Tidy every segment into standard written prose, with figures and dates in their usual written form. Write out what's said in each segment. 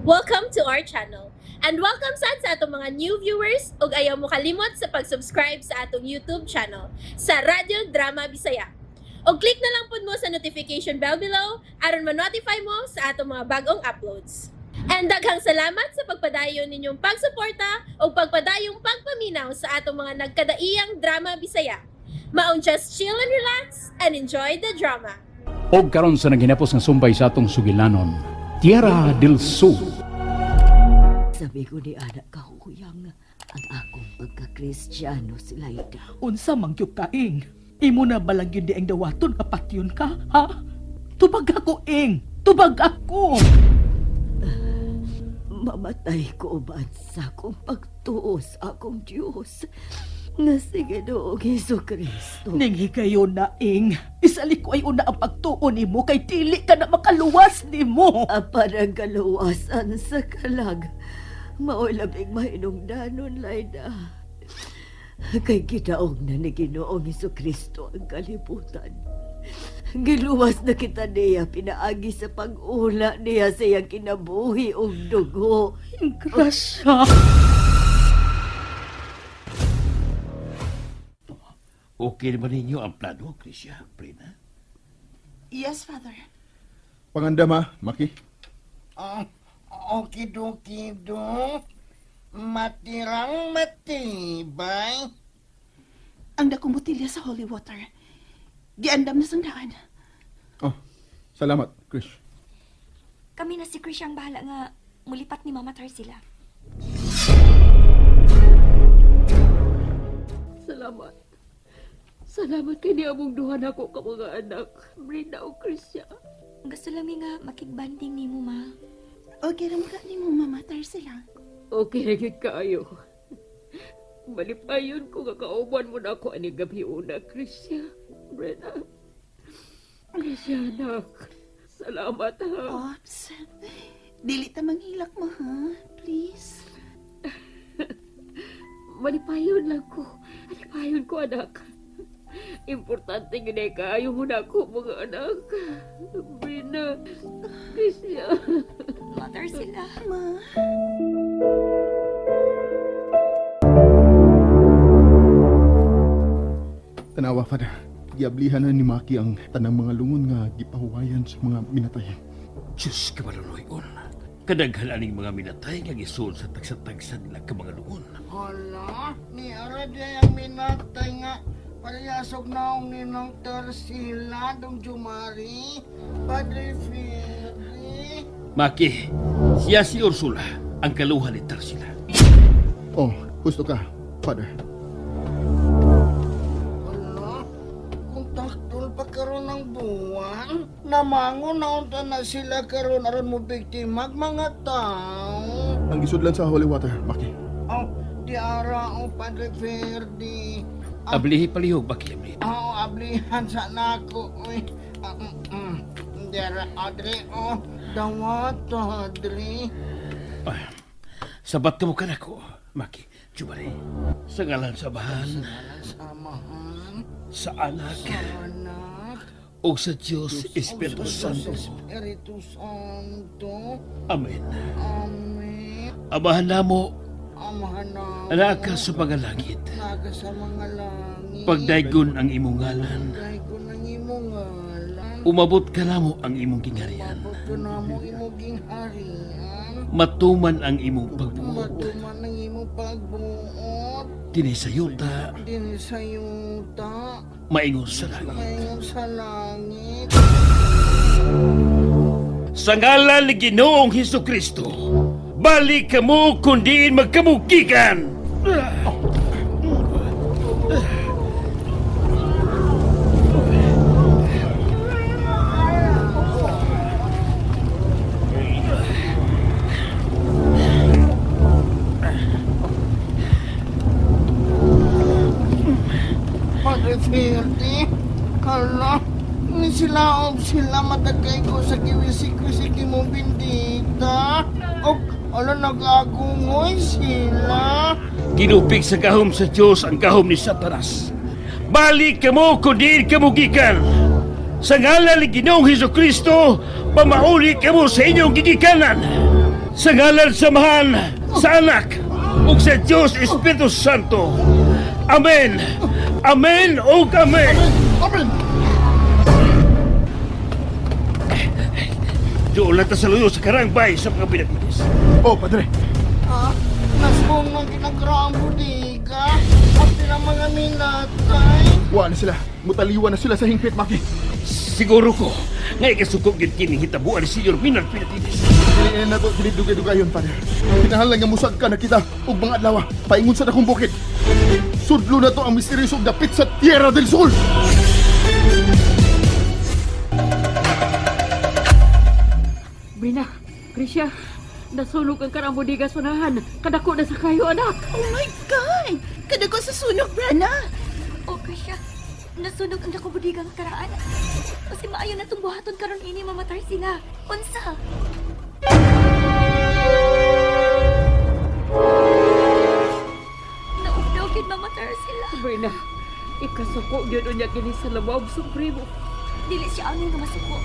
Welcome to our channel. And welcome sad sa atong mga new viewers ug ayaw mo kalimot sa pag-subscribe sa atong YouTube channel sa Radyo Drama Bisaya. Og click na lang pud mo sa notification bell below aron ma-notify mo sa atong mga bagong uploads. And daghang salamat sa pagpadayon ninyong pagsuporta ug pagpadayong pagpaminaw sa atong mga nagkadaiyang drama Bisaya. Maong just chill and relax and enjoy the drama. Og karon sa naghinapos nga sumbay sa atong sugilanon, Tierra del Sur. Sabi ko ni anak kahuyang ang akong pagka-Kristiyano si Laida. Unsa man gyud ka, Ing? Imo na balang gyud di ang dawaton nga patyon ka, ha? Tubag ako, Ing. Tubag ako. Mamatay ko uban sa akong pagtuo sa akong Diyos nga si Ginoong Hesus Kristo. Ning higayon na, Ing. Isalik ko ay una ang pagtuo nimo kay dili ka na makaluwas nimo. Apan ang kaluwasan sa kalag, mao'y labing mahinungdanon, Laida. Kay gidaog na ni Ginoong Hesus Kristo ang kalibutan. Giluwas na kita niya pinaagi sa pag-ula niya sa iyang kinabuhi ug dugo. Ing, grasya. Okay naman ninyo ang plano, Krisya, Prina? Yes, Father. Pangandama, Maki. Ah, okidokido. Matirang matibay. Ang dakong botilya sa holy water. Giandam na sangdaan. Oh, salamat, Chris. Kami na si Chris ang bahala nga mulipat ni Mama Tarsila. Salamat. Salamat kay niamong duha nako ka mga anak, Brenda o Krisya. Gusto lang mi nga makigbanding nimo, ma. Okay ra ka nimo, Mama Tarsila. Okay ra gyud kaayo. Malipayon ko nga kauban mo na ako ani gabi una, Krisya. Brenda. Krisya, anak. Salamat ha. Ops. Dili ta manghilak mo, ha? Please. Malipayon lang ko. Malipayon ko, anak. Importante gyud ay kaayo mo na ako, mga anak. Brenda. Krisya. Ma Tarsila. Ma. Tanawa, Father. Giablihan na ni Maki ang tanang mga lungon nga gipahuwayan sa mga minatay. Diyos ka maluloyon. Kadaghan aning mga minatay nga gisulod sa tagsa-tagsa nila ka mga luon. Hala, ni Arad ang minatay nga. Parehasog naong ninong Tarsila, Dong Jumari, Padre Ferry. Maki, siya si Ursula, ang kaluhan ni Tarsila. Oh, gusto ka, Father. Hala, kung taktol pa karon ng buwan, namangon na unta na sila karon aron mo biktimag mga tao. Ang gisudlan sa holy water, Maki. Oh, di ara o Padre Ferdi. Ah, Ablihi palihog, Maki, ablihi. Oo, ablihan sa nako. Uy. Ah. Dera, Adre, oh. Dawat, Adre. Ay, sabat ka mo ka nako, Maki. Jumari. Sa ngalan sa Amahan, Samahan, sa Anak, anak, o sa Diyos Espiritu Santo. Espiritu Santo. Amen. Amen. Amahan namo, Amahan na. anak ka sa mga langit. Naga sa mga langit. Pagdaygon ang imong ngalan, Pagdaygon ang imong ngalan. umabot ka namo ang imong gingharian. Umabot ka namo imong gingharian. Matuman ang imong pagbuot. Matuman ang imong pagbuot. Dinhi sa yuta, Dinhi sa yuta. maingon sa langit. Ngayon sa langit. Sa ngalan ni Ginoong Hesus Kristo, balik kamo kundi magkamugikan. Padre Ferdi, hala, ni sila og sila matagay ko sa giwisik-wisik mong bindita. Og, ala, nag-agungoy sila. Ginupig sa gahom sa Diyos ang gahom ni Satanas. Balik kamo kundi kamugikan. Sa ngalan ni Ginoong Hesus Kristo, pamauli kamo sa inyong gigikanan. Sa ngalan sa Amahan, sa Anak, ug sa Diyos Espiritu Santo. Amen. Amen ug amen. Amen! Doon lang ta sa luyo sa karangbay sa mga Benavides. Oh, padre. Ha? Nasunog ginagraang bodega. At sila mga minatay. Wa na sila. Mutaliwa na sila sa hingpit, Maki. Siguro ko, nga ikasukog yun kining hitabuan ni Senyor Minard Benavides. Dili na nato dili dugay-dugayon, Father. Kinahanglan nga musag ka na kita og mga adlaw paingon sa dakong bukid. Sudlo na to ang misteryoso og dapit sa Tierra del Sol. Brina, Krisha, nasunog ang karang bodega sunahan. Kadako na sa kayo, anak. Oh my God! Kada ko sa sunog, Brana! Oh, Krisha, nasunog ang dakong bodega nga karaan. Kasi maayo na itong buhaton karon ini, Mama Tarsila. Unsa? Naugdaw gid Mama Tarsila. Brina, ikasuko gyud unya kini sa labaw supremo. Dili siya angay nga masuko.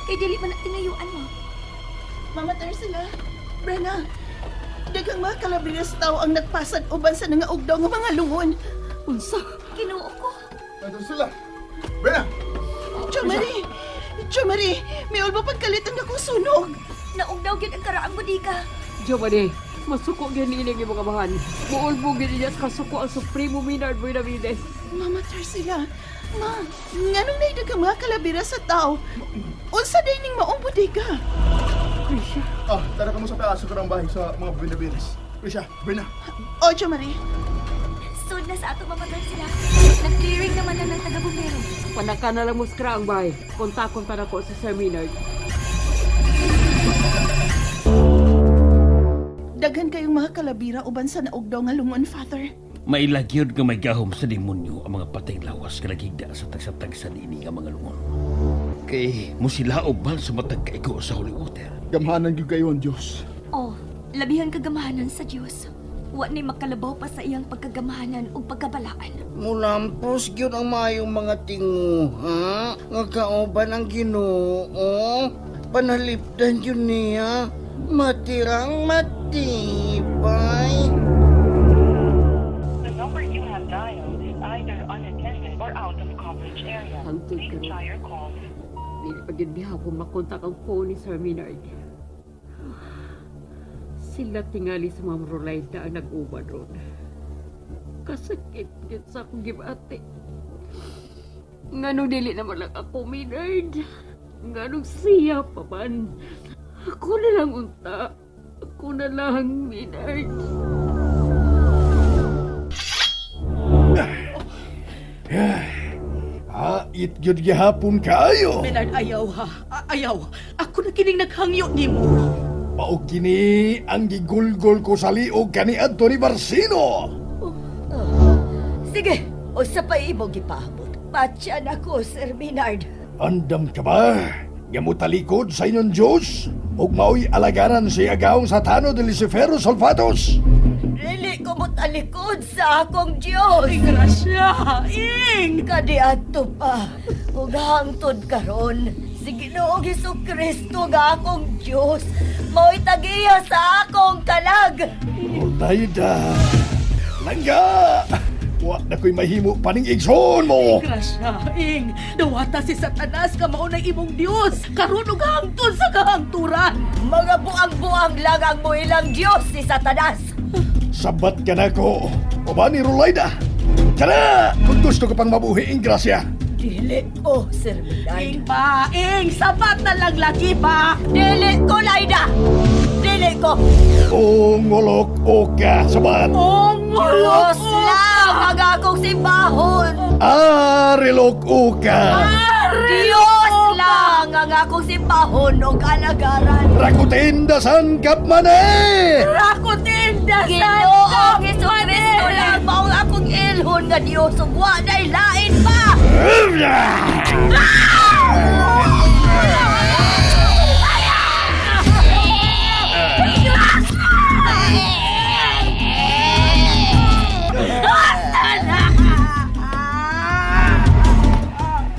Kay dili man na tinayuan mo. Mama Tarsila, Brana, daghang mga kalabiras tao ang nagpasad uban sa nangaugdaw nga mga lungon. Unsa? Ginoo ko. Nandun sila. Bena! Jomari! Jomari! May ulbo pagkalit ang dakong sunog! Naugdaw gyud ang karaang bodega. Giovanni, masuko gyud ni ining imong amahan. Muulbo gyud niya sa kasuko ang supremo Minard Benavides. Mama Tarsila, ma, nganong naay daghang mga kalabira sa tao? Unsa day ning maong bodega? Krisha, Ah, tara ka mo sa taas sa karang bahay sa mga Benavides. Risha, Bena. O, Jomari, Sud na sa ato Mama Tarsila. Nag-clearing naman na ng taga-bumbero. panaka na lang mo sa karaang bahay. Kontakon pa na ko sa Sir Minard. daghan kayong mga kalabira uban sa naugdaw nga lungon, Father. Mailagyod nga may gahom sa demonyo ang mga patay lawas nga naghigda sa tagsa-tagsa niini nga mga lungon. Kay musilaob man sa matag kaigo sa holy water. Gamhanan gyud kayo ang Dios. Oh, labihan kagamahanan sa Dios. Wa ni makalabaw pa sa iyang pagkagamahanan ug pagkabalaan. Mulampos gyud ang maayong mga tinguha nga kauban ang Ginoo. Panalipdan gyud niya. Matirang matibay. The number you have dialed is either unattended or out of coverage area. Hangtod Please karon. try your call. Dili pa gyud gihapon makontak ang phone ni Sir Minard. Sila tingali sa Ma'am Rolaida ang nag-uban ron. Kasakit gyud sa akong gibati. Nganong dili naman lang ako, Minard. Nganong siya pa man. Ako na lang unta. Ako na lang, Minard. Ah, it gyud gihapon kaayo. Menard, ayaw ha. Ayaw. Ako na kining naghangyo nimo. Mao kini ang gigulgol ko sa liog kaniadto ni Barsino. Sige, usa pa imong gipaabot. Patyan ako, Sir Minard. Andam ka ba? Nga motalikod sa inyong Diyos ug mao'y alagaran si agawong satano de Lucifero Solfatos. Dili ko motalikod sa akong Diyos. Ay, grasya. Ing! Kadiadto pa, ug hangtod karon, si Ginoong Hesus Kristo nga akong Diyos, mao'y tagiya sa akong kalag. Rolaida, langga! Wa na ko'y mahimo paning igsoon mo. Grasya, Ing! Dawata si Satanas ka mao ng imong Dios. Karon ug hangtod sa kahangturan. Mga buang-buang lang ang muilang Diyos si Satanas. Sabat ka na ko. O ba ni Rolaida? Kana! Kung gusto ko pang mabuhi ang grasya. Dili ko, Sir Minard. Ing ba? Ing! Sabat na lang lagi ba? Dili ko, Laida! Dili ko! Ungolok o ka, sabat. Oh, Diyos lang ang akong simbahon! Arilok o ka. Diyos lang ang akong simbahon o kalagaran! Rakutin dasan kapmane! Rakutin dasan Ginoong Hesus Kristo lang mao ang akong ilhon nga Diyos ug wa nay lain pa!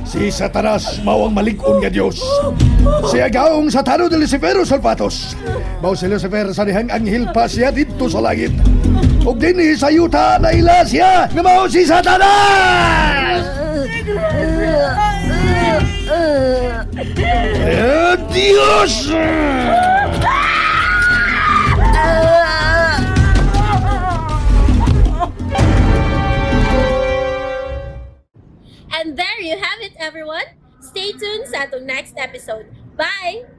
Si Si Satanas mao ang malig-on nga Dios. Si agaong Satano de Lucifero Salvatos. Mao si Lucifer sa dihang anghel pa siya didto sa langit. Ug dinhi sa yuta naila siya nga mao si Satanas! Eh, Dios! And there you have it, everyone. Stay tuned sa atong next episode. Bye!